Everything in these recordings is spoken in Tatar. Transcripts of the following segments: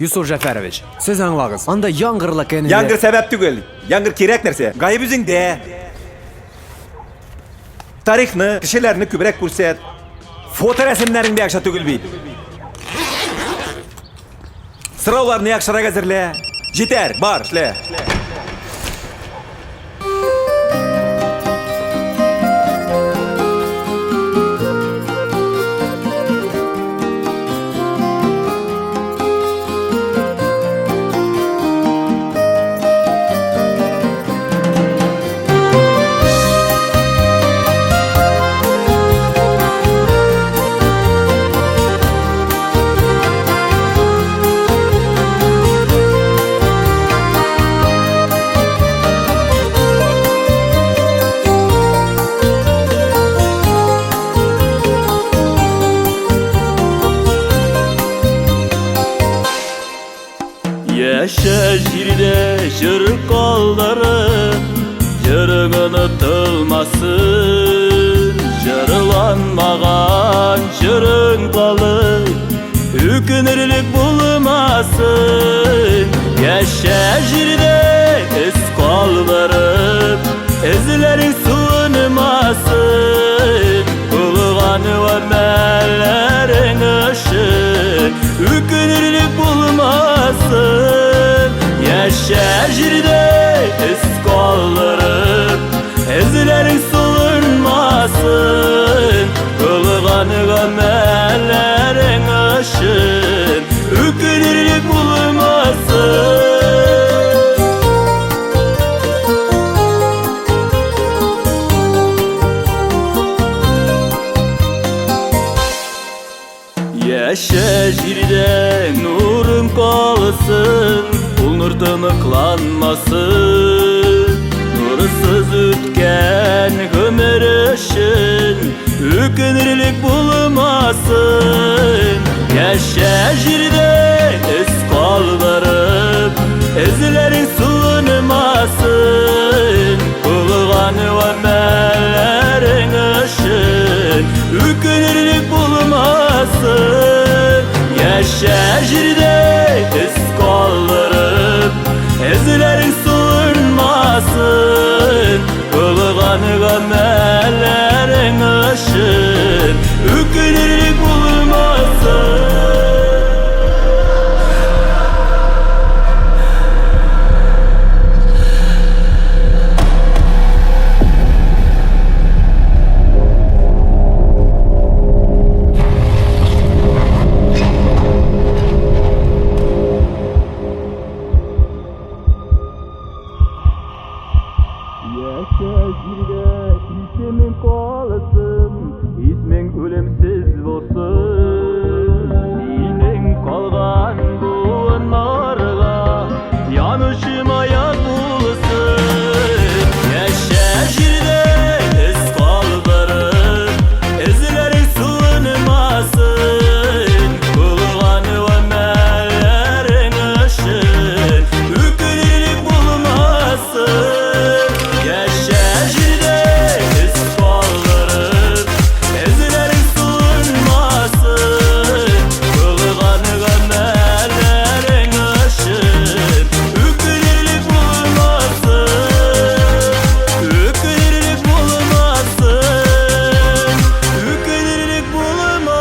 Юсуф Җәфәрович, сез аңлагыз, анда яңгырлы көн иде. Яңгыр сәбәп түгел. Яңгыр кирәк нәрсә. Гаеп үзеңдә. Тарихны, кешеләрне күбрәк күрсәт. Фоторәсемнәрең дә яхшы түгел бит. Сорауларны яхшырак әзерлә. Җитәр, бар, эшлә. Яшә җирдә җыр калдырып, җырың онытылмасын, җырланмаган җырың калып, үкенерлек булмасын. Яшә җирдә эз калдырып, эзләрең суынмасын, кылган гамәлләрең өчен үкенерлек булмасын. Яшә җирдә эз калдырып, эзләрең суынмасын, кылган гамәлләрең өчен үкенерлек булмасын. Яшә җирдә нурың калсын, ул нур тыныкланмасын. Нурсыз үткән гомер өчен үкенерлек булмасын. Яшә җирдә эз калдырып, эзләрең суынмасын. Кылган гамәлләрең өчен үкенерлек булмасын. Яшә җирдә эз калдырып, эзләрең суынмасын. Кылган гамәлләрең өчен үкенерлек булмасын. Яшә җирдә исемең калсын, исмең үлемсез булсын. Синең калган буыннарга янучы маяк булсын. Яшә җирдә эз калдырып, эзләрең сүнмәсен. Кылган гамәлләрең өчен үкенерлек булмасын. Яшә җирдә эз калдырып, эзләрең суынмасын. Кылган гамәлләрең өчен үкенерлек булмасын. Үкенерлек булмасын. Үкенерлек булмасын.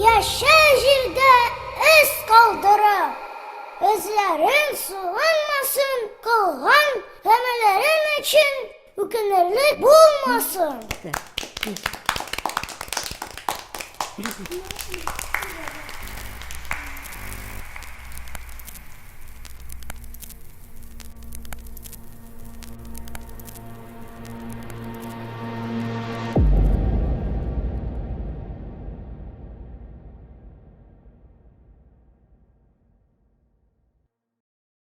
Яшә җирдә эз калдырып, эзләрең суынмасын, кылган гамәлләрең өчен үкенерлек булмасын.